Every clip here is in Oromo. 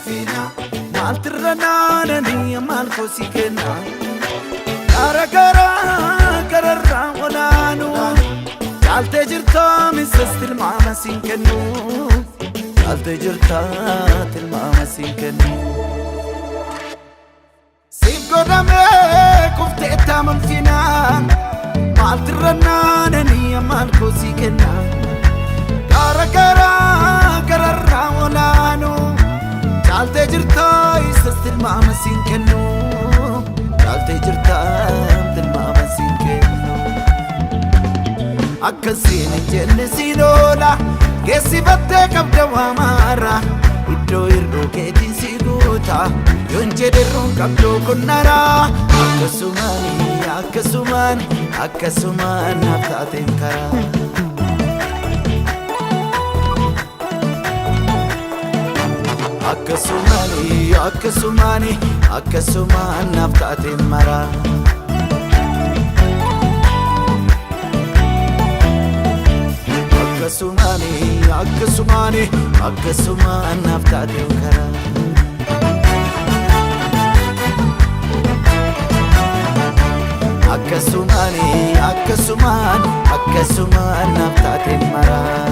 ulfina. Maaltirra naananii maal kosii kenna? Gaara garaa gararraa olaanu caaltee jirtaa misas tilmaama siin kennu. Caaltee jirtaa tilmaama siin kennu. Siif godhamee kuftee taamanfinaan maaltirra naananii maal kosii kenna? Gaara garaa gararraa olaanu caaltee jirtaa isas tilmaama siin kennu. Caaltee jirtaa tilmaama siin kennu. Akkasiin hin jenne siin oola, geessifattee qabda waamaara, iddoo hir'uu keetiin si guuta, yoon jedherruun qabduu kunnara. Akkasumaan, akkasumaan, akkasumaan naaf taateen karaa. Akkasumaan, akkasumaan, akkasumaan naaf taateen maraa. Akkasumaan, akkasumaan, akkasumaan naaf taateen karaa. Akkasumaan, akkasumaan, akkasumaan naaf taateen maraa.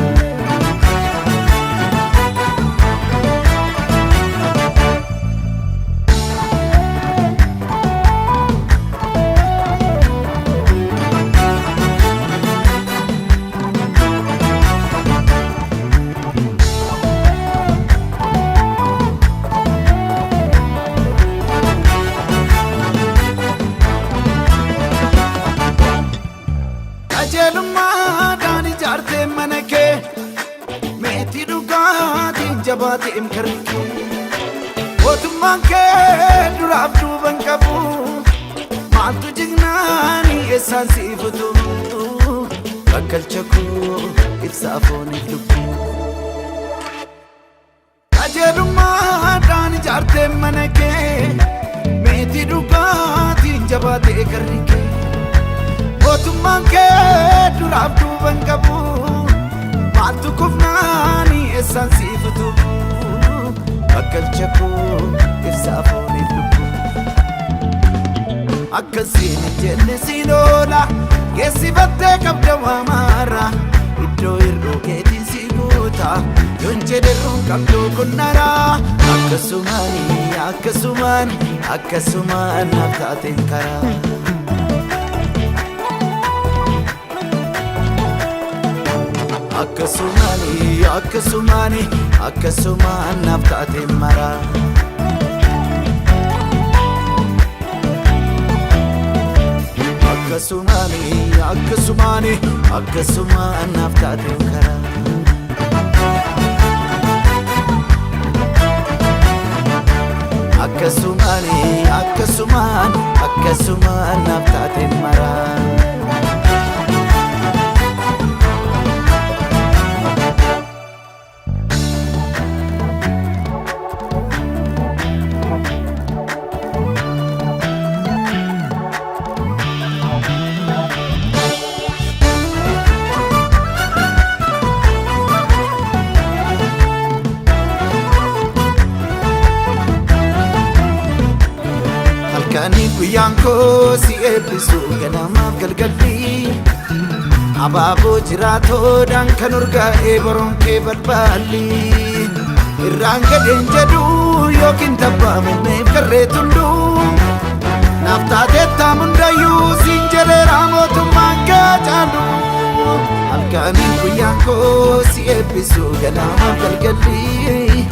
Qajeelummaadhaan ijaartee mana kee, meetii dhugaatiin jabaateem karri kee. Mootummaan kee duraaf duuban qabu, maaltu jignaani eessaan siif utuu? Bakkalcha koo, ibsaa fooniif lubbuu. Qajeelummaadhaan ijaartee mana kee, meetii dhugaatiin jabaatee karri kee. Mootummaan kee duraaf duuban qabu, maaltu kufnaani eessaan siif utuu? Bakkalcha koo, ibsaa fooniif lubbuu. Akkasiin hin jenne siin oola, geessifattee qabda waamaara, iddoo hir'uu keetiin si guuta, yoon jedherruun qabduu kunnara. Akkasumaan, akkasumaan, akkasumaan naaf taateen karaa. Akkasumaan, akkasumaan, akkasumaan naaf taateen maraa. Akkasumaan, akkasumaan, akkasumaan naaf taateen karaa. Akkasumaan, akkasumaan, akkasumaan naaf taateen maraa. Halkanii guyyaan koo si eebbisu, ganamaaf galgalli, abaaboo jiraatoodhaan kan urgaa'ee boroon kee balballi. Irraan gadeen jedhu yookiin tabbaa mummeef karree tulluu, naaf taateettaa mundayyuu siin jedheera, mootummaan kee caalu. Halkanii guyyaan koo si eebbisu, ganamaaf galgalli,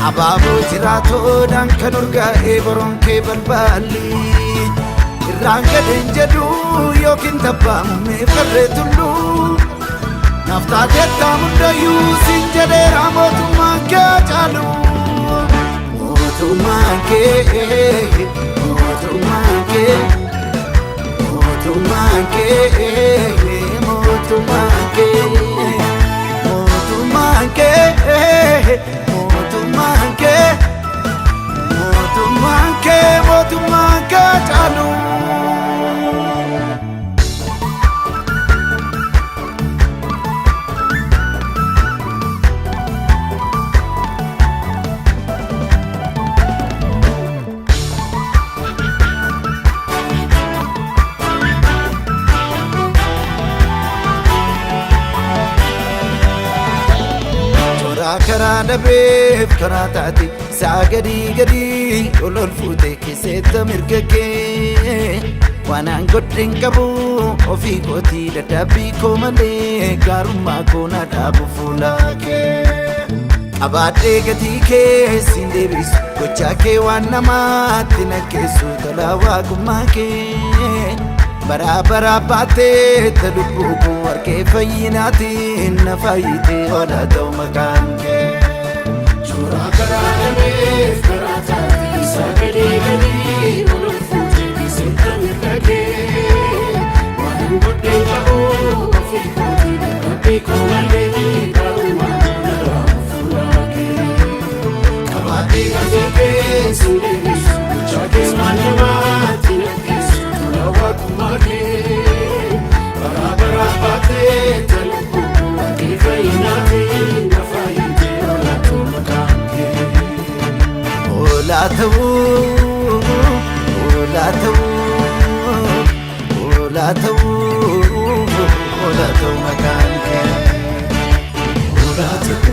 abaaboo jiraatoodhaan kan urgaa'ee boroon kee balballi. Irraan gadeen jedhu yookiin tabbaa mummeef karree tulluu, naaf taateettaa mundayyuu siin jedheera, mootummaan kee caalu. Mootummaan kee, mootummaan kee, mootummaan kee, mootummaan kee, mootummaan kee, mootummaan kee, mootummaan kee, mootummaan kee caalu. Karaa dhabeef karaa taate, isaa gadii gadii ol ol fuute keessetta mirga kee. Waan an godhe hin qabu ofii kootii, dadhabbii koo malee, gaarummaa koo na dhaabu fuula kee. Qabaadhee gatii kee siin deebisu, gochaa kee waan namaatti na keessu, tola waaqummaa kee. Baraa baraa baatee ta lubbuu koo harkee fayyinaatiin na fayyite, ola ta'u maqaan kee. Suuraa karaa dhabeef karaa taate, isaa gadii gadii ol ol fuute keessatti mirga kee. Waan godhee qabu ofii kootii, dadhabbii koo malee, gaarummaa koo na dhaabu fuula kee. Qabaatee gatii kee siin deebisu, gochaa kee waan namaatti na geessu, tola waaqummaa kee. Baraa baraa baatee ta lubbuu koo harkee fayyinaatiin na fayyite, ola ta'u maqaan kee. Oolaa ta'uu, oolaa ta'uu, oolaa ta'uu, oolaa ta'uu maqaan kee. Oolaa ta'uu.